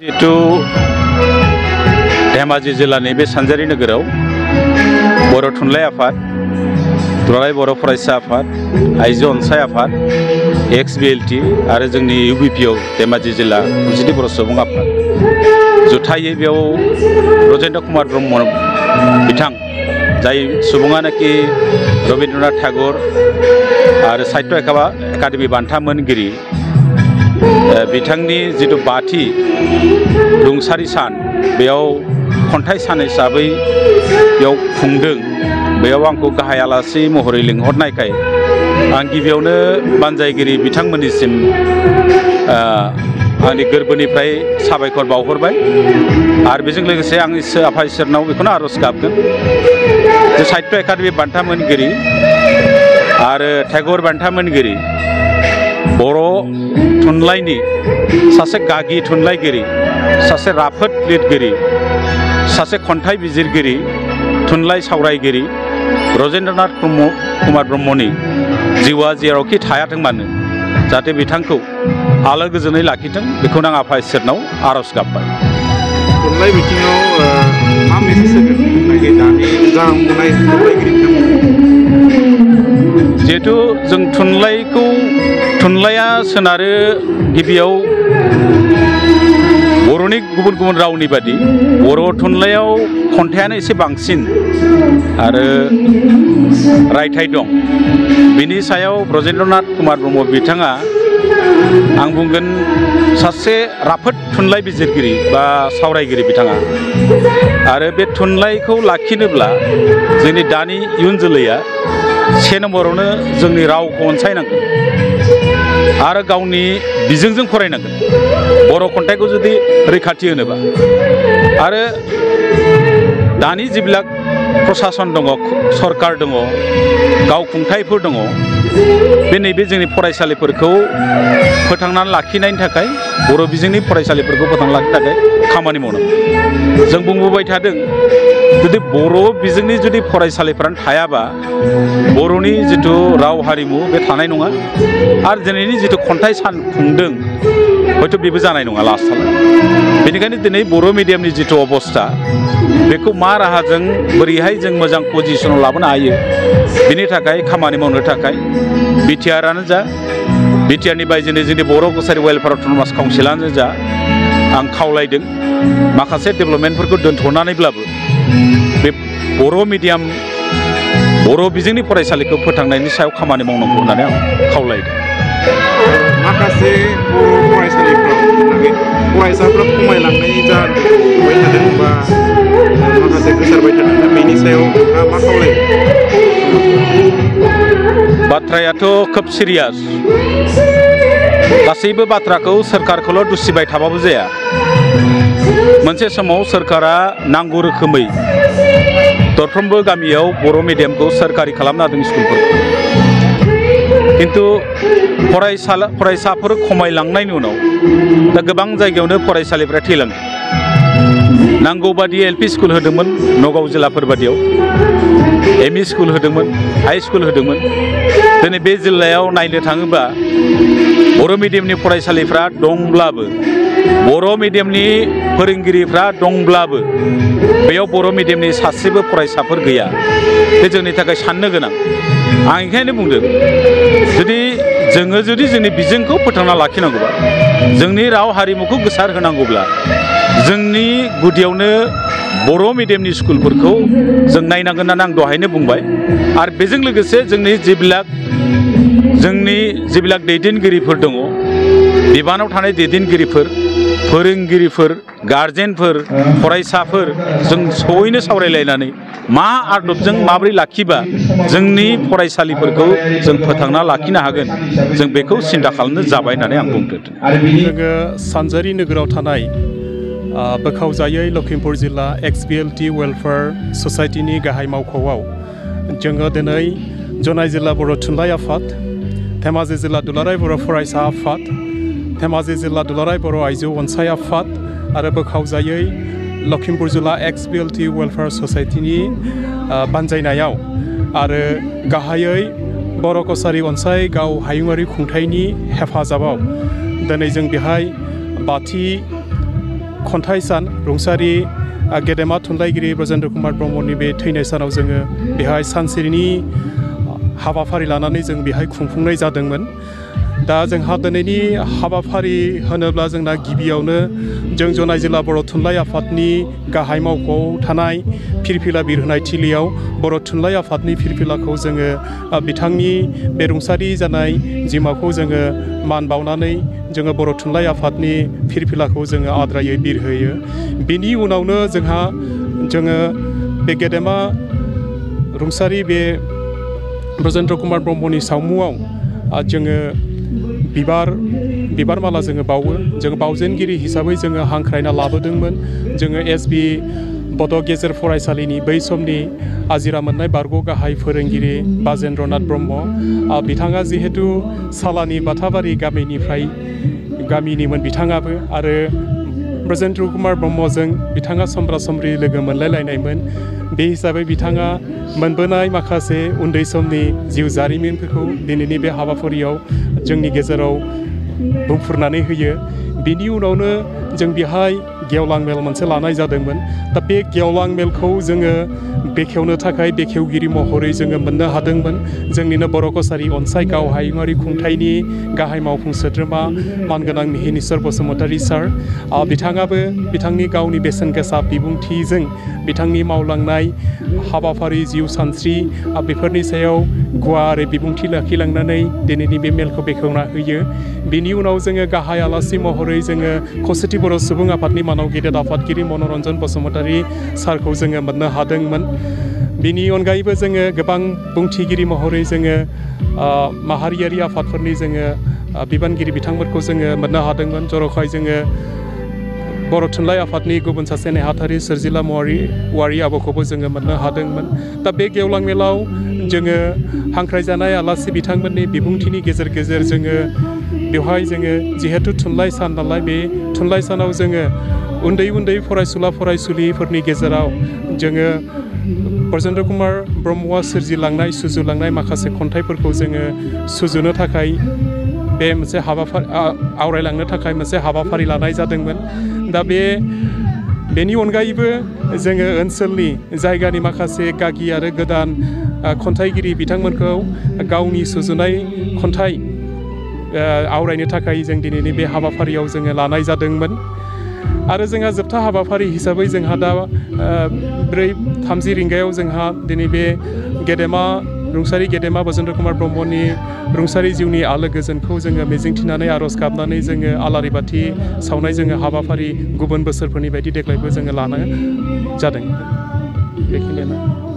जिहेतु धेमाजि जिल्लानि बे सानजारि नोगोराव बर' थुनलाइ आफाद, दुलाराय बर' फरायसा आफाद, आइजो अनसाय आफाद, XBLT आरो जोंनि UBPO धेमाजि जिल्ला खौसेथि बर' सुबुं आफाद जुथायै बेयाव ब्रजेन्द्र कुमार ब्रह्म बिथां जाय सुबुङानोखि रबीन्द्रनाथ ठाकुर आरो साहित्य एकाडेमि बान्था मोनगिरि बिथांनि जितु बाथि रुंसारि सान बेयाव खन्थाइ सान हिसाबै बेयाव खुंदों। बेयाव आंखौ गाहाय आलासि महरै लिंहरनायखाय आं गिबियावनो बानजायगिरि बिथांमोननिसिम आंनि गोरबोनिफ्राय साबायखर बावहरबाय आरो बेजों लोगोसे आं आफा इसोरनाव बेखौनो आरज गाबगोन जे साहित्य एकाडेमि बान्था मोनगिरि आरो टेगर बान्था मोनगिरि बर' थुनलाइनि सासे गागि थुनलाइगिरि, सासे राफोद लिरगिरि, सासे खन्थाइ बिजिरगिरि, थुनलाइ सावरायगिरि ब्रजेन्द्रनाथ कुमार ब्रह्मनि जिउआ जेरावखि थायाथों मानो जाहाथे बिथांखौ आलो गोजोनै लाखिथों बेखौनो आं आफा इसोरनाव आरज गाबबाय। थुनलाइ बिथिङाव मा मेसेज होगोन दानि जाखांबोनाय थुनलाइगिरि जिहेतु जों थुनलाइया सोनारो गिबियाव बर'नि गुबुन गुबुन रावनि बादि बर' थुनलाइयाव खन्थाइयानो एसे बांसिन आरो रायथाइ दं। बिनि सायाव ब्रजेन्द्रनाथ कुमार ब्रह्म बिथाङा आं बुंगोन सासे राफोद थुनलाइ बिजिरगिरि बा सावरायगिरि बिथाङा आरो बे थुनलाइखौ लाखिनोब्ला जोंनि दानि इयुन जोलैया से नम्बरावनो जोंनि रावखौ अनसायनांगोन आरो गावनि बिजोंजों फरायनांगोन बर' खन्थाइखौ जुदि रैखाथि होनोबा। आरो दानि जिबिलाक प्रसासन दङ, सरकार दङ, गावखुंथायफोर दङ, बे नैबे जोंनि फरायसालिफोरखौ फोथांनानै लाखिनायनि थाखाय बर' बिजोंनि फरायसालिफोरखौ फोथांना लाखिनो थाखाय खामानि मावनांगौ। जों बुंबोबाय थादों जुदि बर' बिजोंनि जुदि फरायसालिफोरानो थायाबा बर'नि जिथु राव हारिमु बे थानाय नङा आरो दिनैनि जिथु खन्थाइ सान खुंदों हयथ' बेबो जानाय नङा लास्टआव। बेनिखायनो दिनै बर' मिडियामनि जिथु अबस्था बेखौ मा राहाजों बोरैहाय जों मोजां पजिसनाव लाबोनो हायो बिनि थाखाय खामानि मावनो थाखाय बिटिआरआनो जा, बिटिआरनि बायजोनि जोंनि बर' कसारि वेलफेयार अट'नमास काउन्सिलानो जा आं खावलायदों माखासे डेभेलपमेन्टफोरखौ दोनथ'नानैब्लाबो बे बर' मिडियाम बर' बिजोंनि फरायसालिखौ फोथांनायनि सायाव खामानि मावनांगौ होननानै आं खावलायदों। माखासे बर' फरायसालिफ्राव फरायसाफ्रा खमायलांनाय जाबाय थादों बा माखासे गोसारबाय थादों बेनि सायाव नोंथाङा मा खावलायो? बाथ्रायाथ' खोब सिरियास। गासैबो बाथ्राखौ सोरखारखौल' दुसिबाय थाबाबो जाया। मोनसे समाव सोरखारा नांगौ रोखोमै दरफ्रोमबो गामियाव बर' मिडियामखौ सोरखारि खालामना होदों स्कुलफोरखौ। किन्तु फरायसाफोर खमायलांनायनि उनाव दा गोबां जायगायावनो फरायसालिफोरा थैलांदों। नांगौ बादि LP स्कुल होदोंमोन नगाव जिल्लाफोर बादियाव, ME स्कुल होदोंमोन, हाई स्कुल होदोंमोन। दिनै बे जिल्लायाव नायनो थाङोबा बर' मिडियामनि फरायसालिफ्रा दंब्लाबो, बर' मिडियामनि फोरोंगिरिफ्रा दंब्लाबो बेयाव बर' मिडियामनि सासेबो फरायसाफोर गैया। बे जोंनि थाखाय साननो गोनां। आं ओंखायनो बुंदों जुदि जोंनि बिजोंखौ फोथांना लाखिनांगौबा, जोंनि राव हारिमुखौ गोसार होनांगौब्ला जोंनि गुदियावनो बर' मिडियामनि स्कुलफोरखौ जों नायनांगोन होननानै आं दहायनो बुंबाय। आरो बेजों लोगोसे जोंनि जिबिलाक दैदेनगिरिफोर दङ, बिबानाव थानाय दैदेनगिरिफोर, फोरोंगिरिफोर, गार्जेनफोर, फरायसाफोर जों जयैनो सावरायलायनानै मा आदबजों माबोरै लाखिबा जोंनि फरायसालिफोरखौ जों फोथांना लाखिनो हागोन जों बेखौ सिन्था खालामनो जाबाय होननानै आं बुंदों। जोङो सानजारि नोगोराव थानाय बोखावजायै लखिमपुर जिल्ला XBLT वेलफेयार ससाइटिनि गाहाय मावख'आव जोङो दिनै जनाय जिल्ला बर' थुनलाइ आफाद, धेमाजि जिल्ला दुलाराय बर' फरायसा आफाद, धेमाजि जिल्ला दुलाराय बर' आइजो अनसाय आफाद आरो बोखावजायै लखिमपुर जिल्ला XBLT वेलफेयार ससाइटिनि बानजायनायाव आरो गाहायै बर' कसारि अनसाय गाव हायुङारि खुंथायनि हेफाजाबाव दिनै जों बेहाय बाथि खन्थाइ सान रुंसारि गेदेमा थुनलाइगिरि ब्रजेन्द्र कुमार ब्रह्मनि बे थैनाय सानाव जोङो बेहाय सानसेनि हाबाफारि लानानै जों बेहाय खुंफुंनाय जादोंमोन। दा जोंहा दिनैनि हाबाफारि होनोब्ला जोंना गिबियावनो जों जनाय जिल्ला बर' थुनलाइ आफादनि गाहाय मावख'आव थानाय फिरफिला बिरहोनाय थिलियाव बर' थुनलाइ आफादनि फिरफिलाखौ जोङो बिथांनि बे रुंसारि जानाय जिउमाखौ जोङो मान बावनानै जोङो बर' थुनलाइ आफादनि फिरफिलाखौ जोङो आद्रायै बिरहोयो। बेनि उनावनो जोङो बे गेदेमा रुंसारि बे ब्रजेन्द्र कुमार ब्रह्मनि सावमुआव जोङो बिबार माला जोङो बावो। जोङो बावजेनगिरि हिसाबै जोङो हांख्रायना लाबोदोंमोन। जोङो SB बड' गेजेर फरायसालिनि बै समनि आजिरा मोननाय बारग' गाहाय फोरोंगिरि बाजेन्द्रनाथ ब्रह्म बिथाङा जिहेतु सालानि बाथाबारि गामिनिमोन बिथाङाबो आरो ब्रजेन्द्र कुमार ब्रह्मजों बिथाङा समब्रा समब्रि लोगो मोनलायलायनायमोन। बे हिसाबै बिथाङा मोनबोनाय माखासे उन्दै समनि जिउ जारिमिनफोरखौ दिनैनि बे हाबाफारियाव जोंनि गेजेराव बुंफुरनानै होयो। बिनि उनावनो जों बेहाय गेवलां मेल मोनसे लानाय जादोंमोन। दा बे गेवलां मेलखौ जोङो बेखेवनो थाखाय बेखेवगिरि महरै जोङो मोननो हादोंमोन जोंनिनो बर' कसारि अनसाय हायुङारि खुंथायनि गाहाय मावफुं सोद्रोमा मानगोनां मिहिनीश्वर बसुमतारी सार। बिथाङाबो बिथांनि गावनि बेसेन गोसा बिबुंथिजों बिथांनि मावलांनाय हाबाफारि जिउ सानस्रि बेफोरनि सायाव गुवारै बिबुंथि लाखिलांनानै दिनैनि बे मेलखौ बेखेवना होयो। बिनि उनाव जोङो गाहाय आलासि महरै जोङो खौसेथि बर' सुबुं आफादनि मानाव गेदेर आफादगिरि मनरन्जन बसुमतारी सारखौ जोङो मोननो हादोंमोन। बिनि अनगायैबो जोङो गोबां बुंथिगिरि महरै जोङो माहारियारि आफादफोरनि जोङो बिबानगिरि बिथांमोनखौ जोङो मोननो हादोंमोन। जर'खायै जोङो बर' थुनलाइ आफादनि गुबुन सासे नेहाथारि सोरजिला वारि आब'खौबो जोङो मोननो हादोंमोन। दा बे गेवलां मेलाव जोङो हांख्रायजानाय आलासि बिथांमोननि बिबुंथिनि गेजेर गेजेर जोङो बेवहाय जोङो जिहेतु थुनलाइ सान नालाय बे थुनलाइ सानाव जोङो उन्दै फरायसुला फरायसुलिफोरनि गेजेराव जोङो ब्रजेन्द्र कुमार ब्रह्मआ सुजुलांनाय माखासे खन्थाइफोरखौ जोङो सुजुनो थाखाय बे मोनसे हाबाफारि आवरायलांनो थाखाय मोनसे हाबाफारि लानाय जादोंमोन। दा बेनि अनगायैबो जोङो ओनसोलनि जायगानि माखासे गागि आरो गोदान खन्थाइगिरि बिथांमोनखौ गावनि सुजुनाय खन्थाइ आवरायनो थाखाय जों दिनैनि बे हाबाफारियाव जोङो लानाय जादोंमोन। आरो जोंहा जोबथा हाबाफारि हिसाबै जोंहा दा 4:30 रिंगायाव जोंहा दिनै बे रुंसारि गेदेमा ब्रजेन्द्र कुमार ब्रह्मनि रुंसारि जिउनि आलो गोजोनखौ जोङो मिजिंथिनानै आर'ज गाबनानै जोङो आलारि बाथि सावनाय जोङो हाबाफारि गुबुन बोसोरफोरनि बायदि देग्लायबो जोङो लानो जादों। बेखिनियानो।